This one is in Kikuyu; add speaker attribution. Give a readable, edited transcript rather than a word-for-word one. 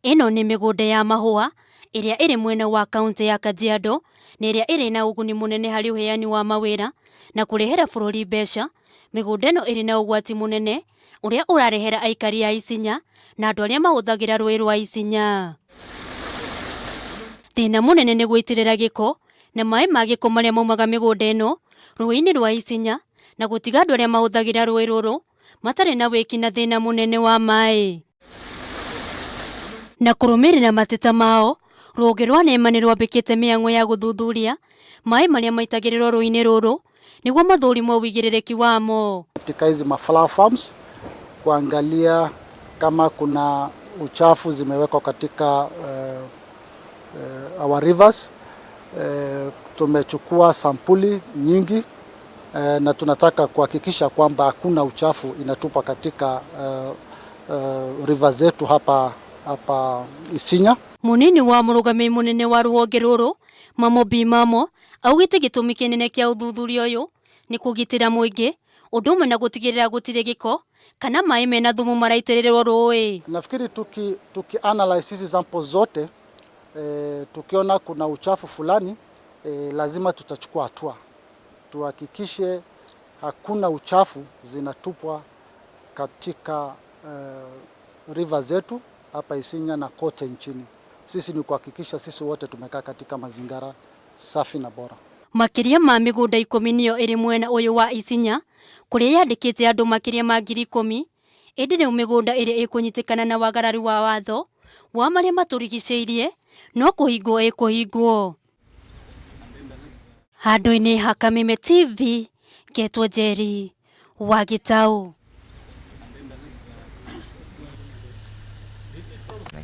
Speaker 1: Ĩno nĩ mĩgũnda ya mahũa ĩrĩa ĩrĩ mwena wa kaunti ya Kajiado na ĩrĩa ĩrĩ na ũguni mũnene harĩ ũheani wa mawĩra na kũrehera bũrũri mbeca. Mĩgũnda ĩno ĩrĩ na ũgwati mũnene ũrĩa ũrarehera aikari a Isinya na andũ arĩa mahũthagĩra rũĩ rwa Isinya. Thĩna mũnene nĩ gũitĩrĩra gĩko na maĩ ma gĩko marĩa maumaga mĩgũnda ĩno rũĩ-inĩ rwa Isinya na gũtiga andũ arĩa mahũthagĩra rũĩ rũrũ matarĩ na wĩki na thĩna mũnene wa maĩ. Na kũrũmĩrĩra mateta mao, rũhonge rwa NEMA nĩ rwambĩkĩte mĩhang'o ya gũthuthuria maĩ marĩa maitagĩrĩrwo rũĩ-inĩ rũrũ nĩguo mathũrimwo ũigĩrĩrĩki wamo.
Speaker 2: Katika hizi ma flower farms kuangalia kama kuna uchafu zimewekwa katika our rivers. Tumechukua sampuli nyingi na tunataka kuhakikisha kwamba hakuna uchafu inatupa katika river zetu hapa Isinya.
Speaker 1: Munini wa mũrũgamĩrĩri mũnene wa rũhonge rũrũ Mamo B Mamo augĩte gĩtũmi kĩnene kĩa ũthuthuria ũyũ nĩ kũgitĩra mũingĩ ũndũ ũmwe na gũtigĩrĩra gũtirĩ gĩko kana maĩ mena thumu maraitĩrĩrwo rũĩ.
Speaker 2: Nafikiri tuki analyze hizi samples zote, tukiona kuna uchafu fulani, lazima tutachukua hatua tuhakikishe hakuna uchafu zinatupwa katika river zetu hapa Isinya na kote nchini. Sisi ni kuhakikisha sisi wote tumekaa katika mazingira safi na bora.
Speaker 1: Makĩria ma mĩgũnda 10 nĩyo ĩrĩ mwena ũyũ wa Isinya kũrĩa yandĩkĩte andũ makĩria ma 10,000, ĩndĩ rĩu mĩgũnda ĩrĩa ĩkũnyitĩkana na wagarari wa watho wa marĩa matũrigicĩirie no kũhingwo ĩkũhingwo. Handũ-inĩ ha Kameme TV, ngetwo Njeri wa Gĩtaũ.